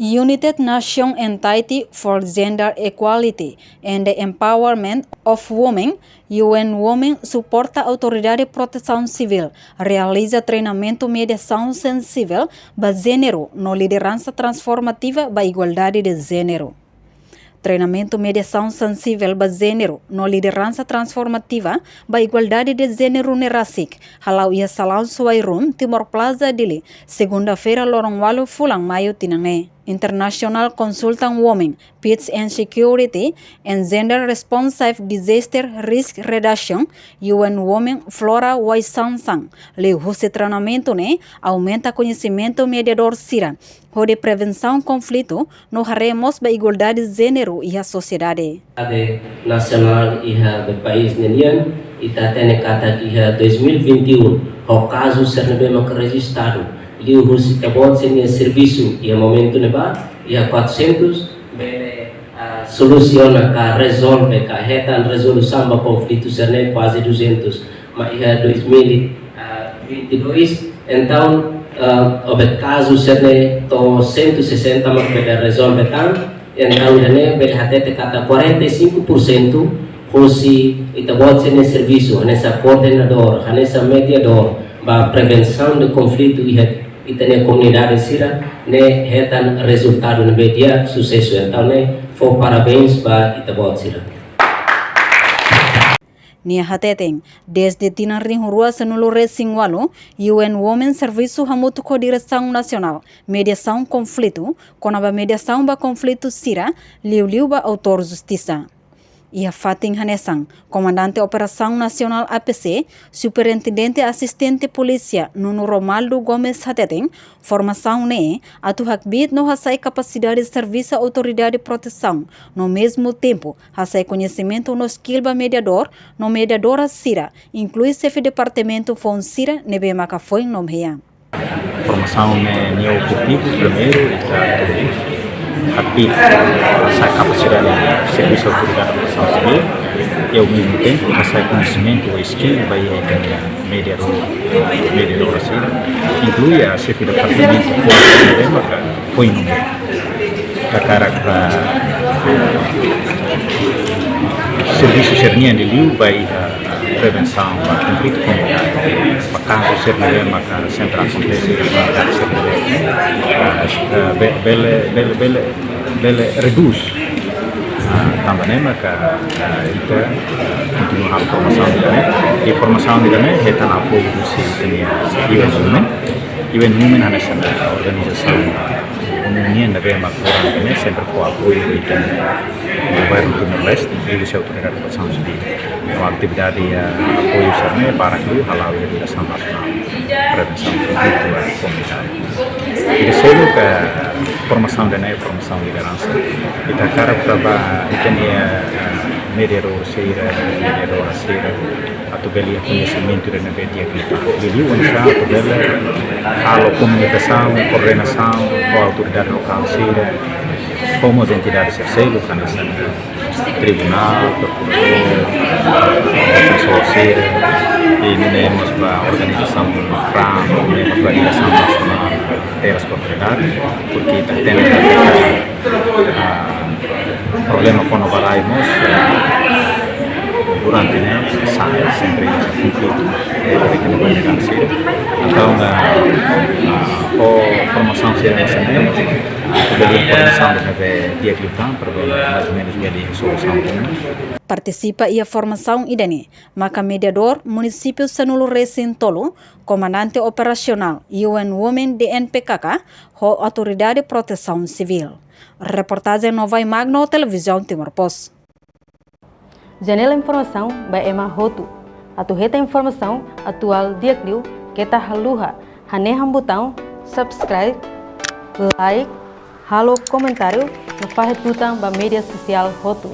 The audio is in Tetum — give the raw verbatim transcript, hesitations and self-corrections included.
United Nations Entity for Gender Equality and the Empowerment of Women, U N Women, suporta Autoridade Protesaun Sivíl realiza treinamentu mediasaun sensivel ba jéneru no lideransa transformativa ba igualdade de jéneru. Treinamentu mediasaun sensivel ba jéneru no lideransa transformativa ba igualdade de jéneru ne'e rasik hala'o iha Salaun Suai Room, Timor Plaza, Dili, segunda-feira, loron ualu fulan Maiu tinan ne'e. International Consultant Women, Peace and Security and Gender Responsive Disaster Risk Reduction, U N Women, Flora Waisansan, liuhusi treinamentu ne'e aumenta koñesimentu mediadór sira hodi prevensaun konflitu no haree mós ba igualdade jéneru iha sosiedade. Ade nasionál iha be país ne'e nian, ita hatene katak iha dois mil e vinte e um, ho kazu sira ne'ebé maka rejistadu, liuhusi ita-boot sira-nia servisu iha momentu ne'ebá, iha quatrocentos, bele, ah, solusiona ka rezolve ka hetan rezolusaun ba konflitu sira-ne'e kuaze duzentos, maibé iha dois mil e vinte e dois, entaun, ah, o be kazu sira-ne'e to'o cento e sessenta mak bele rezolve tan, entaun ida-ne'e bele hatete katak quarenta e cinco por cento hosi ita-boot sira-nia servisu, hanesan koordenadór, hanesan mediadór, ba prevensaun de konflitu iha ita-nia komunidade sira-ne'e hetan rezultadu ne'ebé di'ak, susesu. Entaun ne'e fó parabéns ba ita-boot sira. Nia hateten, dezde tinan rihun rua sanulu-resin-ualu, U N Women servisu hamutuk ho Diresaun Nasionál Mediasaun Konflitu, kona-ba mediasaun ba konflitu sira, liuliu ba autór justisa. Iha fatin hanesan, Komandante Operasaun Nasionál A P C, Superintendente Asistente Polísia Nuno Romaldo Gomes hateten, formasaun ne'e atu hakbiit no hasa'e kapasidade servisu Autoridade Protesaun, no mezmu tempu hasa'e koñesimentu no skill ba mediadór no mediadora sira, inklui xefe departamentu foun sira ne'ebé maka foin nomeia. Formasaun ne'e nia objetivu primeiru ita atu hakbiit, hasa'e kapasidade servisu Autoridade Protesaun Sivíl, i ao mesmo tempo hasa'e koñesimentu ou skill ba ita-nia mediadór, mediadora sira, inklui xefe departamentu foun sira ne'ebé maka foin nomeia. Hakarak ba servisu sira-nian liuliu ba iha prevensaun ba konflitu komunidade, ba kazu sira ne'ebé maka sempre akontese iha komunidade sira ne'ebé, ah, eh, be-, bele, bele, bele, bele redús. Ah, tanba ne'e maka, ah, ita kontinua halo formasaun ida-ne'e. I formasaun ida-ne'e hetan apoiu husi ita-nia U N Women. U N Women hanesan organizasaun ONU nian ne'ebé maka durante ne'e sempre fó apoiu ba ita-nia governu Timor-Leste, liuhusi Autoridade Protesaun Sivíl. No atividade, eh, apoiu sira-ne'e barak liu hala'o iha diresaun nasionál prevensaun konflitu, eh, komunidade. Ida seluk, eh, formasaun ida-ne'e, formasaun lideransa. Ita hakarak ba ita-nia, eh, mediadór sira, mediadora sira, atu bele iha koñesimentu ida ne'ebé di'ak liután. Liuliu oinsá atu bele halo komunikasaun, koordenasaun ho autoridade lokál sira, ho mós entidade sira seluk, hanesan tribunál, prokuradór, defensór sira, i nune'e mós ba organizasaun kram, nune'e mós ba diresaun nasionál, terras propriedade, porque ita hatene katak, ah, problema kona-ba rai mós, eh, durante ne'e sa'e sempre konflitu, eh, entre komunidade sira. Entaun, ah, ah, ho formasaun sira hanesan ne'e, ah, bele formasaun ne'ebé di'ak liután, para bele mais ou menus bele solusaun komún. Partisipa iha formasaun ida-ne'e maka mediadór munisípiu sanulu-resin-tolu, komandante operasionál U N Women D N P K K, ho Autoridade Protesaun Sivíl. Reportajen Novai Magno, Televizaun Timor Post. Janela informasaun ba ema hotu. Atu hetan informasaun atuál di'ak liu, keta haluha hanehan butaun subscribe, like, halo komentáriu, no fahe tutan ba média sosiál hotu.